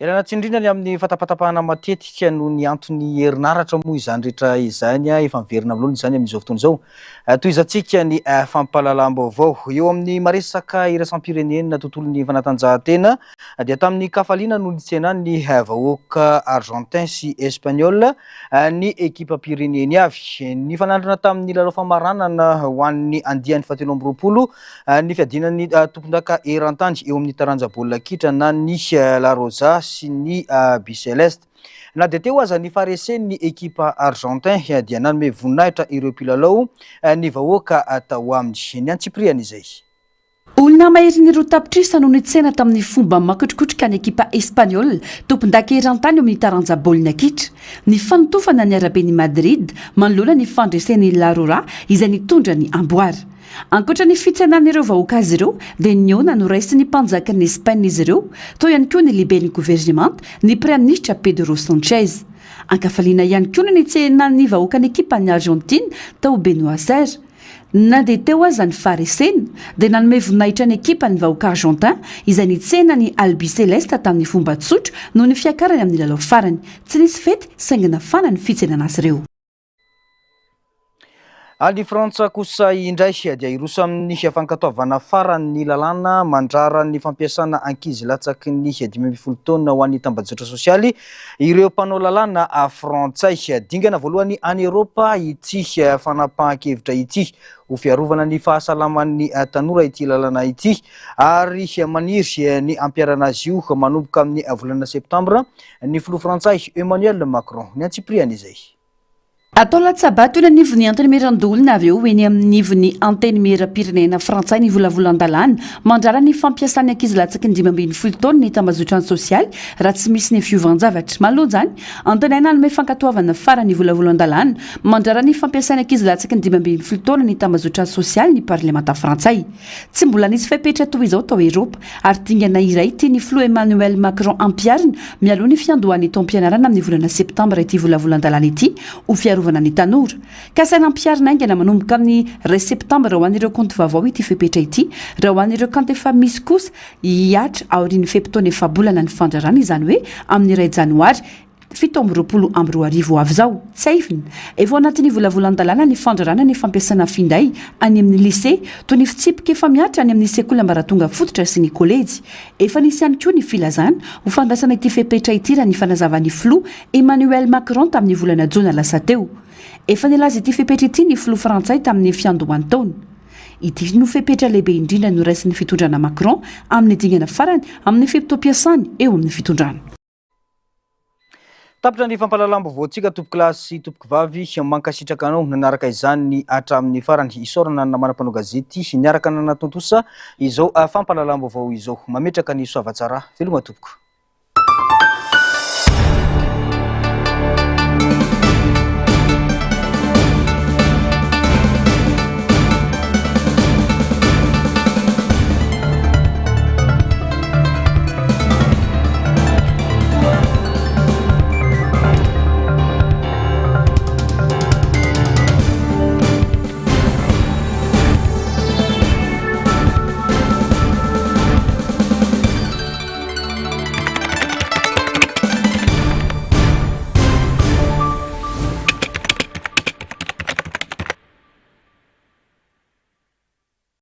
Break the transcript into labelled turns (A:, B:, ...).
A: Ialana tsiny indrindra ny amin'ny fatapatapahana matetika noho ny antony herinaratra moa izany rehetra izany. Efa miverina amin'ny laoniny izany amin'izao fotoana izao. Tohizantsika ny fampahalalam-baovao. Eo amin'ny maresaka iraisam-pirenena tontolon'ny fanatanjahantena dia tamin'ny kafaliana no nitsenan'ny vahoaka Argentin sy Espagnol ny ekipam-pireneny avy. Nifanandrina tamin'ny lalao famaranana ho an'ny andiany fahatelo amby 20 Ny fiadiana ny tompondaka eran-tany eo amin'ny taranja baolina kitra na ny La Roja sy ny Albiceleste. Na dia teo aza ny faharesen'ny ekipa argentin dia nanome voninahitra ireo mpilalao ny vahoaka tao aminy. Ny antsipiriany izay.
B: Olona maherin'ny 2 tapitrisa no nitsena tamin'ny fomba makotrokotroka ny ekipa espaniola tompondaka eran-tany eo amin'ny taranja baolina kitra. Ny fanotofana ny araben'i Madrid manoloana ny fandresen'ny La Roja izay nitondra ny amboara. Ankoatra ny fitsenan'ireo vahoaka azy ireo dia nihaona noraisin'ny mpanjakan'i Espaina izy ireo, tao ihany koa ny lehiben'ny governemanta, ny praiminisitra Pedro Sanchez. Ankafaliana ihany koa ny nitsenan'ny vahoakan'ny ekipan'i Argentine tao Buenos Aires. Na dia teo aza ny faharesena dia nanome voninahitra ny ekipa ny vahoaka argentin izay nitsena ny Albiceleste tamin'ny fomba tsotra noho ny fiakarany amin'ny lalao farany. Tsy nisy fety saingy nafana ny fitsenana azy ireo.
A: Any Frantsa kosa indray dia hiroso amin'ny fankatoavana farany ny lalàna mandrara ny fampiasana ankizy latsaky ny 15 taona ho an'ny tambajotra sosialy ireo mpanao lalàna frantsay. Dingana voalohany any Eoropa ity fanapahan-kevitra ity ho fiarovana ny fahasalaman'ny tanora ity lalàna ity ary maniry ny hampiharana azy io manomboka amin'ny volana septambra ny filoha frantsay Emmanuel Macron. Ny antsipiriany izay.
B: Atao latsa-bato eny anivon'ny Antenimierandoholona avy eo eny amin'nivon'ny Antenimieram-pirenena frantsay ny volavolan-dalàna mandrara ny fampiasan'ny ankizy latsaky ny 15 taona ny tambazotran sosialy raha tsy misy ny fiovan-javatra. Manoloana izany, antenaina hanome fankatoavana farany ny volavolan-dalàna mandrara ny fampiasan'ny ankizy latsaky ny 15 taona ny tambazotra sosialy ny parlemanta frantsay. Tsy mbola nisy fepetra toy izao tao Eropa ary dingana iray tian'ny filoha Emmanuel Macron hampiharina mialoha ny fiandohan'ny taom-pianarana amin'ny volana septambra ity volavolan-dalàna ity ho fiarovana ny tanora. Kasaina hampiharina haingana manomboka amin'ny iray septambra ho an'ireo kaonty vaovao ity fepetra ity, raha ho an'ireo kaonty efa misy kosa hihatra aorian'ny fe-potoana efa-bolana ny fandrarana, izany hoe amin'ny iray janoary 2027 ho avy izao. Tsiahivina, efa ao anatin'ny volavolan-dalàna ny fandrarana ny fampiasana finday any amin'ny lycée, toy ny fitsipika efa mihatra any amin'ny sekoly ambaratonga fototra sy ny kolejy. Efa nisy ihany koa ny filazana ho fandraisana ity fepetra ity raha ny fanazavan'ny filoha Emmanuel Macron tamin'ny volana jona lasa teo. Efa nilaza ity fepetra ity ny filoha frantsay tamin'ny fiandohan'ny taona. Ity no fepetra lehibe indrindra noraisin'ny fitondrana Macron amin'ny dingana farany amin'ny fe-potoam-piasany eo amin'ny fitondrana.
A: Tapitra ny fampahalalam-baovaontsika tompokolahy sy tompokovavy, mankasitraka anao nanaraka izany hatramin'ny farany. Isaorana ny namana mpanao gazety niaraka nanatontosa izao fampahalalam-baovao izao. Mametraka ny soavatsara. Veloma tompoko.